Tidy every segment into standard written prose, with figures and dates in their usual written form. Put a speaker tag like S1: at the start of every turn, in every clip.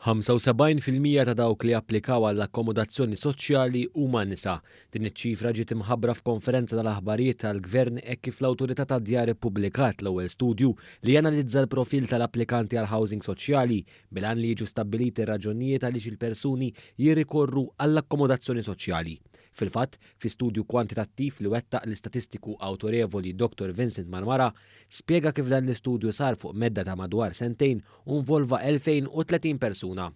S1: 75% ta' dawk li applikaw għall-akkomodazzjoni soċjali huma nisa. Din iċ-ċifra ġiet imħabbra f'konferenza tal-aħbarijiet tal-Gvern hekk kif l-Awtorità tad-Djar ippubblikat l-ewwel studju li janalizza l-profil tal-applikanti għal housing soċjali bil-għan li jiġu stabbiliti r-raġunijiet għaliex il-persuni jirrikorru għall-akkomodazzjoni soċjali. Fil-fatt, fi studju kwantitattiv li wettaq l-istatistiku awtorevoli Dottor Vincent Marmara, spjega kif dan l-istudju sar fuq medda ta' madwar sentejn u nvolva 2,030 persuna.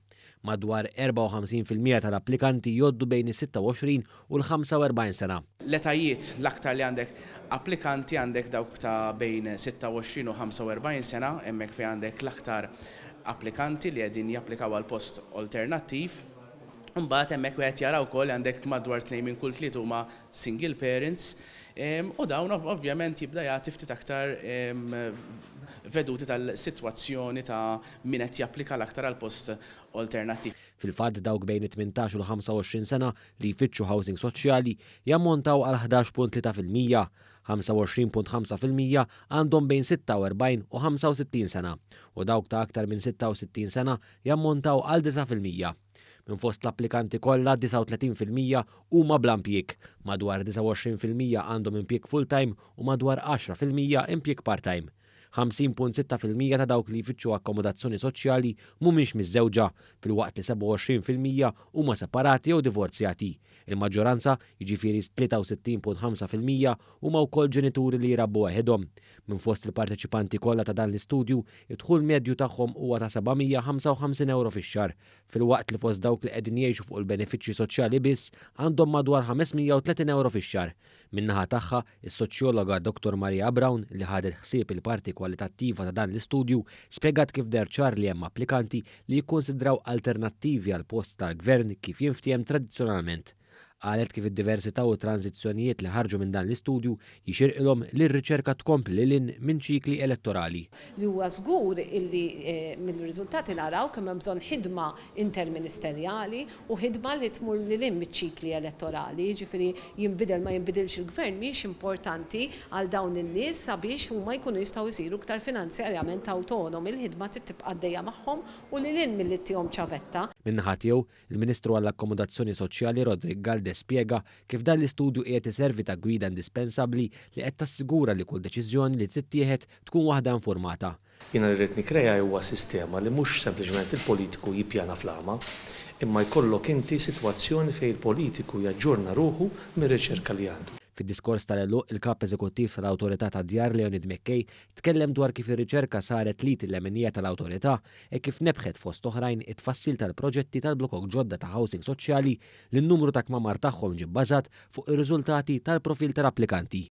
S1: Madwar 54% tal-applikanti jgħoddu bejn is-26 u l-45 sena.
S2: L-etajiet l-aktar li għandek applikanti għandek dawk ta' bejn 26 u 45 sena, hemmhekk fejn għandek l-aktar applikanti li qegħdin japplikaw għal post alternattiv. Imbagħad hemmhekk wieħed jara wkoll li għandek madwar tnejn minn kull tliet huma single parents u dawn ovvjament jibda jagħti ftit aktar veduti tal-sitwazzjoni ta' min qed japplika l-aktar għal post alternattiv.
S1: Fil-fatt dawk bejn it-18 u l-25 sena li jfittxu housing soċjali jammontaw għal 11.3%, 25.5% għandhom bejn 46 u 65 sena u dawk ta' aktar minn 66 sena jammontaw għal 9%. Minn fost l-applikanti kollha 39% huma bla impjieg, madwar 29% għandhom impjieg full-time u madwar 10% impjieg part-time. 50.6% ta' dawk li jfittxu akkomodazzjoni soċjali mhumiex miżżewġa, filwaqt li 27% huma separati jew divorzjati. Il-maġġoranza, jiġifieri 63.5%, huma wkoll ġenituri li jrabbu waħedhom. Minn fost il-parteċipanti kollha ta' dan l-istudju, id-dħul medju tagħhom huwa ta' 755 ewro fix-xahar, filwaqt li fost dawk li qegħdin jgħixu fuq il-benefiċċji soċjali biss għandhom madwar 530 ewro fix-xahar. Min-naħa tagħha, is-soċjologa Dottor Maria Brown, li ħadet ħsieb il-parti kwalitattiva ta' dan l-istudju, spjegat kif deher ċar li hemm applikanti li jikkunsidraw alternattivi għall-post tal-Gvern kif jinftiehem tradizzjonalment. Qalet kif id-diversità u t-tranżizzjonijiet li ħarġu minn dan l-istudju jixirqilhom li r-riċerka tkompli lil hinn minn ċikli elettorali.
S3: Li huwa żgur illi mill-riżultati naraw kemm hemm bżonn ħidma interministerjali u ħidma li tmur lil hinn miċ-ċikli elettorali, jiġifieri jinbidel ma jinbidilx il-Gvern mhijiex importanti għal dawn in-nies sabiex huma jkunu jistgħu jsiru iktar finanzjarjament awtonomi, il-ħidma trid tibqa' għaddejja magħhom u lil hinn milli ttihom ċavetta.
S1: Min-naħa tiegħu, il-Ministru għall-Akkomodazzjoni Soċjali Roderick Galdes spjega kif dan l-istudju qiegħed iservi ta' gwida indispensabbli li qed tassigura li kull deċiżjoni li tittieħed tkun waħda informata.
S4: Jiena li rrid nikkrea huwa sistema li mhux sempliċement il-politiku jippjana fl-għama, imma jkollok inti sitwazzjoni fejn il-politiku jaġġorna ruħu mir-riċerka li għandu.
S1: Fid-diskors tal-għeluq, il-Kap Eżekuttiv tal-Awtorità tad-Djar Leonid McKay tkellem dwar kif ir-riċerka saret l-id il-leminija tal-Awtorità hekk kif nebbħet fost oħrajn it-tfassil tal-proġetti tal-blokok ġodda ta' housing soċjali li n-numru ta' kmamar tagħhom ġie bbażat fuq ir-riżultati tal-profil tal-applikanti.